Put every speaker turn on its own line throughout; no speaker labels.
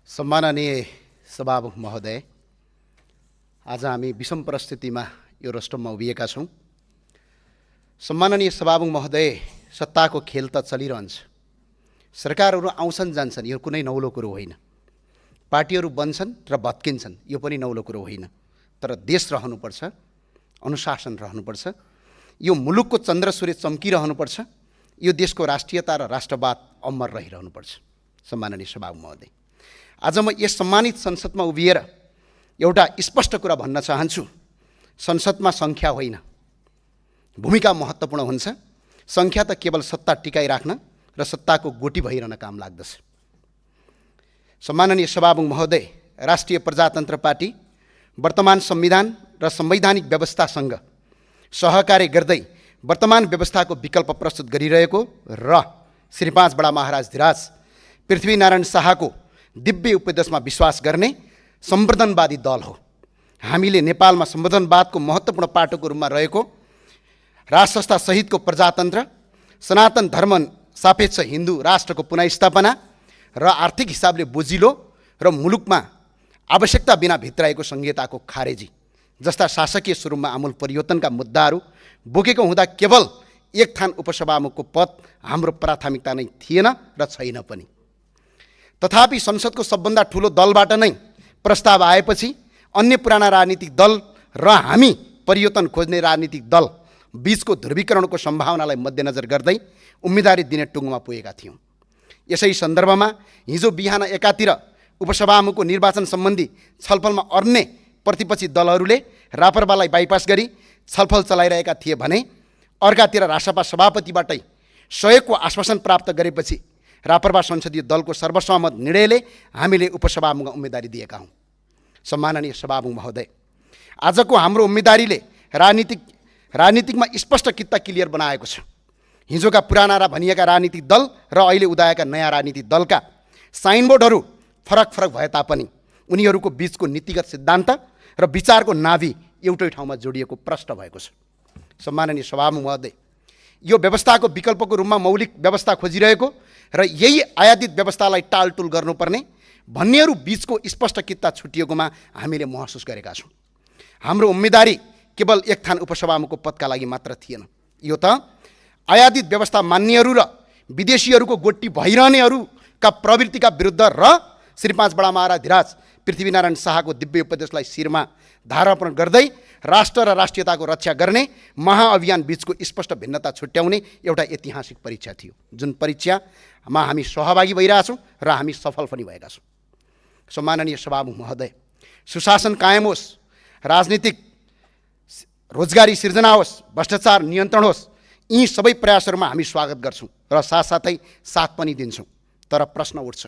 सम्माननीय सभामुख महोदय, आज हामी विषम परिस्थितिमा यो रोस्टममा उभिएका छौँ। सम्माननीय सभामुख महोदय, सत्ताको खेल त चलिरहन्छ। सरकारहरू आउँछन् जान्छन्, यो कुनै नौलो कुरो होइन। पार्टीहरू बन्छन् र भत्किन्छन्, यो पनि नौलो कुरो होइन। तर देश रहनुपर्छ, अनुशासन रहनुपर्छ, यो मुलुकको चन्द्र सूर्य चम्किरहनुपर्छ, यो देशको राष्ट्रियता र राष्ट्रवाद अमर रहिरहनुपर्छ। सम्माननीय सभामुख महोदय, आज म यस सम्मानित संसदमा उभिएर एउटा स्पष्ट कुरा भन्न चाहन्छु। संसदमा सङ्ख्या होइन, भूमिका महत्त्वपूर्ण हुन्छ। सङ्ख्या त केवल सत्ता टिकाइराख्न र सत्ताको गोटी भइरहन काम लाग्दछ। सम्माननीय सभामुख महोदय, राष्ट्रिय प्रजातन्त्र पार्टी वर्तमान संविधान र संवैधानिक व्यवस्थासँग सहकार्य गर्दै वर्तमान व्यवस्थाको विकल्प प्रस्तुत गरिरहेको र श्री 5 बडा महाराज धिराज पृथ्वीनारायण शाहको दिव्य उपदेशमा विश्वास गर्ने सम्वर्धनवादी दल हो। हामीले नेपालमा सम्वर्धनवादको महत्त्वपूर्ण पाटोको रूपमा रहेको राजसंस्था सहितको प्रजातन्त्र, सनातन धर्म सापेक्ष हिन्दू राष्ट्रको पुनःस्थापना र आर्थिक हिसाबले बोजिलो र मुलुकमा आवश्यकता बिना भित्राएको संहिताको खारेजी जस्ता शासकीय स्वरूपमा आमूल परिवर्तनका मुद्दाहरू बोकेको हुँदा केवल एक थान उपसभामुखको पद हाम्रो प्राथमिकता नै थिएन र छैन पनि। तथापि संसदको सबभन्दा ठुलो दलबाट नै प्रस्ताव आएपछि अन्य पुराना राजनीतिक दल र हामी परिवर्तन खोज्ने राजनीतिक दल बीचको ध्रुवीकरणको सम्भावनालाई मध्यनजर गर्दै उम्मेदवारी दिने टुङ्गोमा पुगेका थियौँ। यसै सन्दर्भमा हिजो बिहान एकातिर उपसभामुखको निर्वाचन सम्बन्धी छलफलमा अन्य प्रतिपक्षी दलहरूले रापरपालाई बाइपास गरी छलफल चलाइरहेका थिए भने अर्कातिर रासपा सभापतिबाटै सहयोगको आश्वासन प्राप्त गरेपछि रापरपा संसदीय दलको सर्वसहमत निर्णयले हामीले उपसभामुख उम्मेदवारी दिएका हौँ। सम्माननीय सभामुख महोदय, आजको हाम्रो उम्मेदवारीले राजनीतिकमा स्पष्ट कित्ता क्लियर बनाएको छ। हिजोका पुराना र भनिएका राजनीतिक दल र अहिले उदाएका नयाँ राजनीतिक दलका साइनबोर्डहरू फरक फरक भए तापनि उनीहरूको बीचको नीतिगत सिद्धान्त र विचारको नाभि एउटै ठाउँमा जोडिएको प्रष्ट भएको छ। सम्माननीय सभामुख महोदय, यो व्यवस्थाको विकल्पको रूपमा मौलिक व्यवस्था खोजिरहेको र यही आयातित व्यवस्थालाई टालटुल गर्नुपर्ने भन्नेहरू बीचको स्पष्ट कित्ता छुटिएकोमा हामीले महसुस गरेका छौँ। हाम्रो उम्मेदवारी केवल एक थान उपसभामुखको पदका लागि मात्र थिएन। यो त आयातित व्यवस्था मान्नेहरू र विदेशीहरूको गोटी भइरहनेहरूका प्रवृत्तिका विरुद्ध र श्री 5 बडा महाराज धिराज पृथ्वीनारायण शाहको दिव्य उपदेशलाई शिरमा धारण गर्दै राष्ट्र र राष्ट्रियताको रक्षा गर्ने महाअभियान बीचको स्पष्ट भिन्नता छुट्याउने एउटा ऐतिहासिक परीक्षा थियो, जुन परीक्षामा हामी सहभागी भइरहेछौँ र हामी सफल पनि भएका छौँ। सम्माननीय सभामुख महोदय, सुशासन कायम होस्, राजनीतिक रोजगारी सिर्जना होस्, भ्रष्टाचार नियन्त्रण होस्, यी सबै प्रयासहरूमा हामी स्वागत गर्छौँ र साथसाथै साथ पनि दिन्छौँ। तर प्रश्न उठ्छ,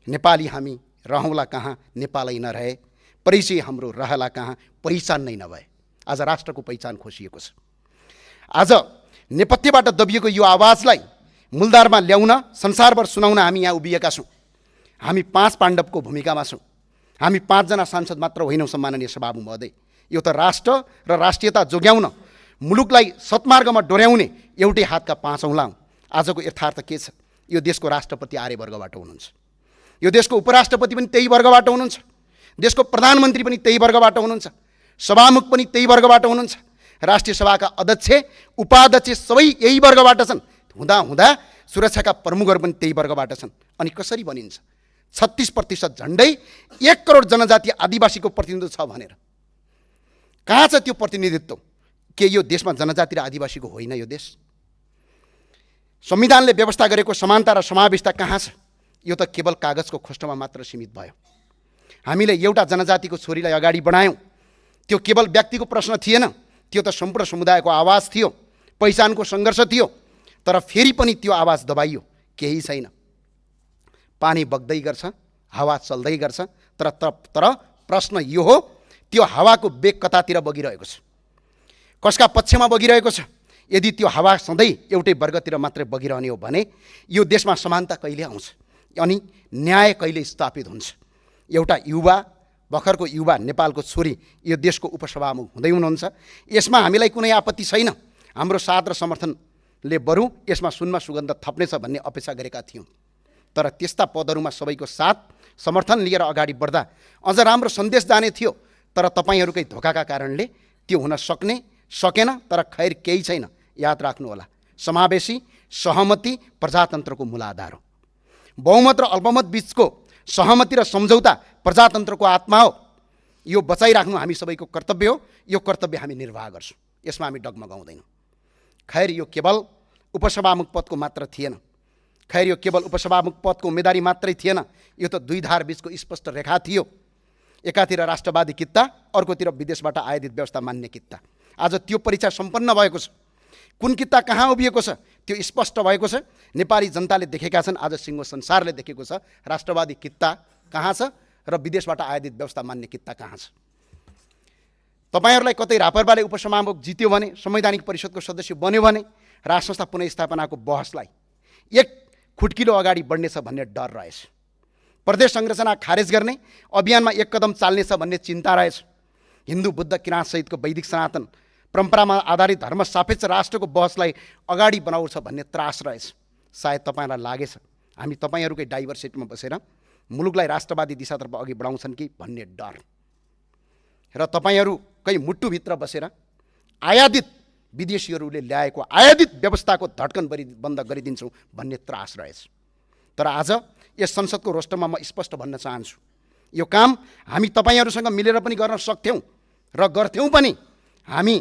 नेपाली हामी रहौँला कहाँ नेपालै नरहे, परिचय हाम्रो रहला कहाँ पहिचान नै नभए। आज राष्ट्रको पहिचान खोसिएको छ। आज नेपथ्यबाट दबिएको यो आवाजलाई मूलधारमा ल्याउन, संसारभर सुनाउन हामी यहाँ उभिएका छौँ। हामी 5 पाण्डवको भूमिकामा छौँ। हामी 5 जना सांसद मात्र होइनौँ। सम्माननीय सभामुख महोदय, यो त राष्ट्र र राष्ट्रियता जोगाउन, मुलुकलाई सत्मार्गमा डोर्याउने एउटै हातका 5 औँला हौँ। आजको यथार्थ के छ? यो देशको राष्ट्रपति आर्य वर्गबाट हुनुहुन्छ, यो देशको उपराष्ट्रपति पनि त्यही वर्गबाट हुनुहुन्छ, देशको प्रधानमन्त्री पनि त्यही वर्गबाट हुनुहुन्छ, सभामुख पनि त्यही वर्गबाट हुनुहुन्छ, राष्ट्रिय सभाका अध्यक्ष उपाध्यक्ष सबै यही वर्गबाट छन्। हुँदा सुरक्षाका प्रमुखहरू पनि त्यही वर्गबाट छन्। अनि कसरी बनिन्छ 36% झन्डै 1 करोड जनजाति आदिवासीको प्रतिनिधित्व छ भनेर? कहाँ छ त्यो प्रतिनिधित्व? के यो देशमा जनजाति र आदिवासीको होइन यो देश? संविधानले व्यवस्था गरेको समानता र समावेशता कहाँ छ? यो त केवल कागजको खोस्टोमा मात्र सीमित भयो। हामीले एउटा जनजातिको छोरीलाई अगाडि बढायौँ, त्यो केवल व्यक्तिको प्रश्न थिएन, त्यो त सम्पूर्ण समुदायको आवाज थियो, पहिचानको सङ्घर्ष थियो। तर फेरि पनि त्यो आवाज दबाइयो, केही छैन। पानी बग्दै गर्छ, हावा चल्दै गर्छ, तर प्रश्न यो हो, त्यो हावाको बेग कतातिर बगिरहेको छ, कसका पक्षमा बगिरहेको छ? यदि त्यो हावा सधैँ एउटै वर्गतिर मात्रै बगिरहने हो भने यो देशमा समानता कहिले आउँछ अनि न्याय कहिले स्थापित हुन्छ? एउटा युवा, भर्खरको युवा नेपालको छोरी यो देशको उपसभामुख हुँदै हुनुहुन्छ। यसमा हामीलाई कुनै आपत्ति छैन। हाम्रो साथ र समर्थनले बरु यसमा सुनमा सुगन्ध थप्नेछ भन्ने अपेक्षा गरेका थियौँ। तर त्यस्ता पदहरूमा सबैको साथ, समर्थन लिएर अगाडि बढ्दा अझ राम्रो सन्देश जाने थियो, तर तपाईँहरूकै धोकाका कारणले त्यो हुन सकेन। तर खैर केही छैन, याद राख्नुहोला, समावेशी सहमति प्रजातन्त्रको मूलाधार हो। बहुमत र अल्पमत बीचको सहमति र सम्झौता प्रजातन्त्रको आत्मा हो। यो बचाइराख्नु हामी सबैको कर्तव्य हो। यो कर्तव्य हामी निर्वाह गर्छौँ, यसमा हामी डगमगाउँदैनौँ। खैर यो केवल उपसभामुख पदको मात्र थिएन, खैर यो केवल उपसभामुख पदको उम्मेदवारी मात्रै थिएन, यो त दुई धार बीचको स्पष्ट रेखा थियो। एकातिर राष्ट्रवादी कित्ता, अर्कोतिर विदेशबाट आयातित व्यवस्था मान्ने कित्ता। आज त्यो परीक्षा सम्पन्न भएको छ। कुन कित्ता कहाँ उभिएको छ त्यो स्पष्ट भएको छ। नेपाली जनताले देखेका छन्, आज सिङ्गो संसारले देखेको छ राष्ट्रवादी कित्ता कहाँ छ र विदेशबाट आयातित व्यवस्था मान्ने कित्ता कहाँ छ। तपाईँहरूलाई कतै रापरपाले उपसभामुख जित्यो भने, संवैधानिक परिषदको सदस्य बन्यो भने राष्ट्र संस्था पुनर्स्थापनाको बहसलाई एक खुट्किलो अगाडि बढ्नेछ भन्ने डर रहेछ। प्रदेश संरचना खारेज गर्ने अभियानमा एक कदम चाल्नेछ भन्ने चिन्ता रहेछ। हिन्दू बुद्ध किराँत सहितको वैदिक सनातन परम्परामा आधारित धर्म सापेक्ष राष्ट्रको बहसलाई अगाडि बनाउँछ भन्ने त्रास रहेछ। सायद तपाईँलाई लागेछ हामी तपाईँहरूकै डाइभर्सिटीमा बसेर मुलुकलाई राष्ट्रवादी दिशातर्फ अघि बढाउँछन् कि भन्ने डर, र तपाईँहरूकै मुटुभित्र बसेर आयातित विदेशीहरूले ल्याएको आयातित व्यवस्थाको धड्कन बन्द गरिदिन्छौँ भन्ने त्रास रहेछ। तर आज यस संसदको रोस्टरमा म स्पष्ट भन्न चाहन्छु, यो काम हामी तपाईँहरूसँग मिलेर पनि गर्न सक्थ्यौँ र गर्थ्यौँ पनि। हामी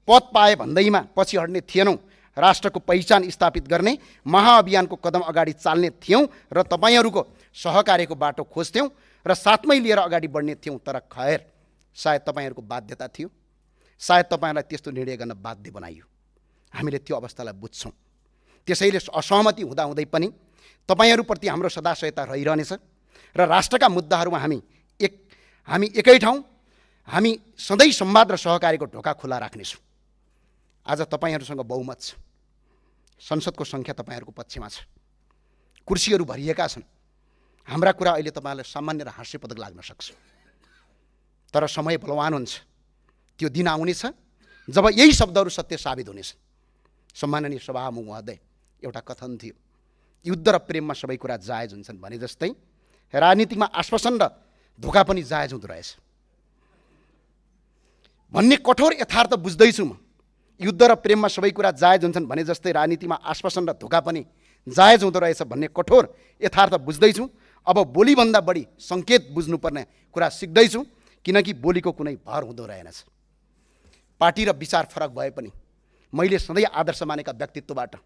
पद पाए भन्दैमा पछि हट्ने थिएनौँ। राष्ट्रको पहिचान स्थापित गर्ने महाअभियानको कदम अगाडि चाल्ने थियौँ र तपाईँहरूको सहकार्यको बाटो खोज्थ्यौँ र साथमै लिएर अगाडि बढ्ने थियौँ। तर खैर सायद तपाईँहरूको बाध्यता थियो, सायद तपाईँहरूलाई त्यस्तो निर्णय गर्न बाध्य बनाइयो। हामीले त्यो अवस्थालाई बुझ्छौँ। त्यसैले असहमति हुँदाहुँदै पनि तपाईँहरूप्रति हाम्रो सदाशयता रहिरहनेछ र राष्ट्रका मुद्दाहरूमा हामी एकै ठाउँ, हामी सधैँ संवाद र सहकार्यको ढोका खुला राख्नेछौँ। आज तपाईँहरूसँग बहुमत छ, संसदको सङ्ख्या तपाईँहरूको पक्षमा छ, कुर्सीहरू भरिएका छन्। हाम्रा कुरा अहिले तपाईँहरूलाई सामान्य र हास्यपदक लाग्न सक्छ, तर समय बलवान हुन्छ। त्यो दिन आउनेछ जब यही शब्दहरू सत्य साबित हुनेछ। सम्माननीय सभामुख महोदय, एउटा कथन थियो, युद्ध र प्रेममा सबै कुरा जायज हुन्छन् भने जस्तै राजनीतिमा आश्वासन र धोका पनि जायज हुँदो रहेछ भन्ने कठोर यथार्थ बुझ्दैछु म। युद्ध र प्रेममा सबै कुरा जायज हुन्छन् भने जस्तै राजनीतिमा आश्वासन र धोका पनि जायज हुँदो रहेछ भन्ने कठोर यथार्थ बुझ्दैछु। अब बोलीभन्दा बढी सङ्केत बुझ्नुपर्ने कुरा सिक्दैछु, किनकि बोलीको कुनै भर हुँदो रहेनछ। पार्टी र विचार फरक भए पनि मैले सधैँ आदर्श मानेका व्यक्तित्वबाट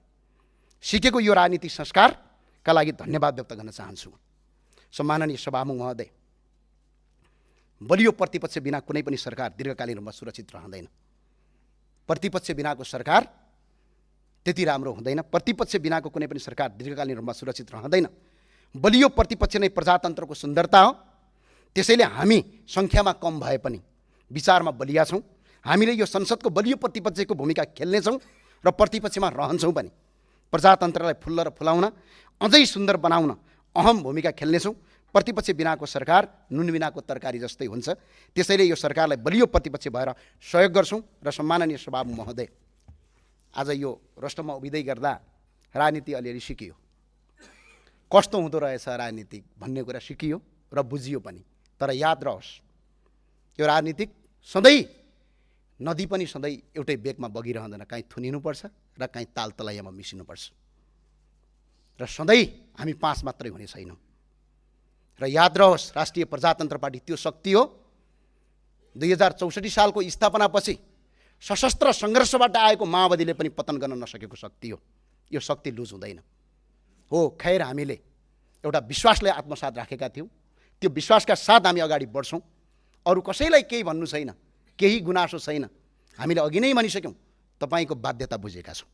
सिकेको यो राजनीतिक संस्कारका लागि धन्यवाद व्यक्त गर्न चाहन्छु। सम्माननीय सभामुख महोदय, बलियो प्रतिपक्ष बिना कुनै पनि सरकार दीर्घकालीन रूपमा सुरक्षित रहँदैन। प्रतिपक्ष बिनाको सरकार त्यति राम्रो हुँदैन। प्रतिपक्ष बिनाको कुनै पनि सरकार दीर्घकालीन रूपमा सुरक्षित रहँदैन। बलियो प्रतिपक्ष नै प्रजातन्त्रको सुन्दरता हो। त्यसैले हामी सङ्ख्यामा कम भए पनि विचारमा बलिया छौँ। हामीले यो संसदको बलियो प्रतिपक्षको भूमिका खेल्नेछौँ र प्रतिपक्षमा रहन्छौँ पनि। प्रजातन्त्रलाई फुल्ल र फुलाउन, अझै सुन्दर बनाउन अहम भूमिका खेल्नेछौँ। प्रतिपक्ष बिनाको सरकार नुन बिनाको तरकारी जस्तै हुन्छ। त्यसैले यो सरकारलाई बलियो प्रतिपक्ष भएर सहयोग गर्छौँ। र सम्माननीय सभामुख महोदय, आज यो रोस्टरमा उभिँदै गर्दा राजनीति अलिअलि सिकियो, कस्तो हुँदो रहेछ राजनीति भन्ने कुरा सिकियो र बुझियो पनि। तर याद रहोस्, यो राजनीतिक सधैँ नदी पनि सधैँ एउटै बेगमा बगिरहँदैन। काहीँ थुनिनुपर्छ र काहीँ ताल तलैयामा मिसिनुपर्छ, र सधैँ हामी पाँच मात्रै हुने छैनौँ। र याद रहोस्, राष्ट्रिय प्रजातन्त्र पार्टी त्यो शक्ति हो 2064 सालको स्थापनापछि सशस्त्र सङ्घर्षबाट आएको माओवादीले पनि पतन गर्न नसकेको शक्ति हो। यो शक्ति लुज हुँदैन हो। खैर हामीले एउटा विश्वासलाई आत्मसात राखेका थियौँ। त्यो विश्वासका साथ हामी अगाडि बढ्छौँ। अरू कसैलाई केही भन्नु छैन, केही गुनासो छैन। हामीले अघि नै भनिसक्यौँ, तपाईँको बाध्यता बुझेका छौँ,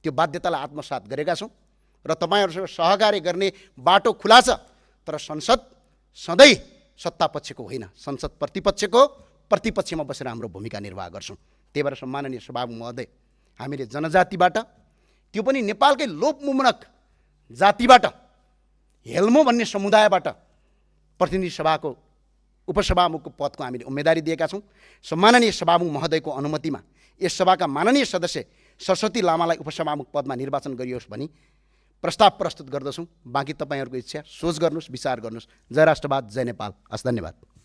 त्यो बाध्यतालाई आत्मसात गरेका छौँ र तपाईँहरूसँग सहकार्य गर्ने बाटो खुला छ। तर संसद सधैँ सत्तापक्षको होइन, संसद प्रतिपक्षमा बसेर हाम्रो भूमिका निर्वाह गर्छौँ। त्यही भएर सम्माननीय सभामुख महोदय, हामीले जनजातिबाट, त्यो पनि नेपालकै लोकमुमनक जातिबाट, हेल्मो भन्ने समुदायबाट प्रतिनिधि सभाको उपसभामुखको पदको हामीले उम्मेदवारी दिएका छौँ। सम्माननीय सभामुख महोदयको अनुमतिमा यस सभाका माननीय सदस्य सरस्वती लामालाई उपसभामुख पदमा निर्वाचन गरियोस् भनी प्रस्ताव प्रस्तुत गर्दछौँ। बाँकी तपाईँहरूको इच्छा, सोच गर्नुहोस्, विचार गर्नुहोस्। जय राष्ट्रवाद, जय नेपाल। हस्, धन्यवाद।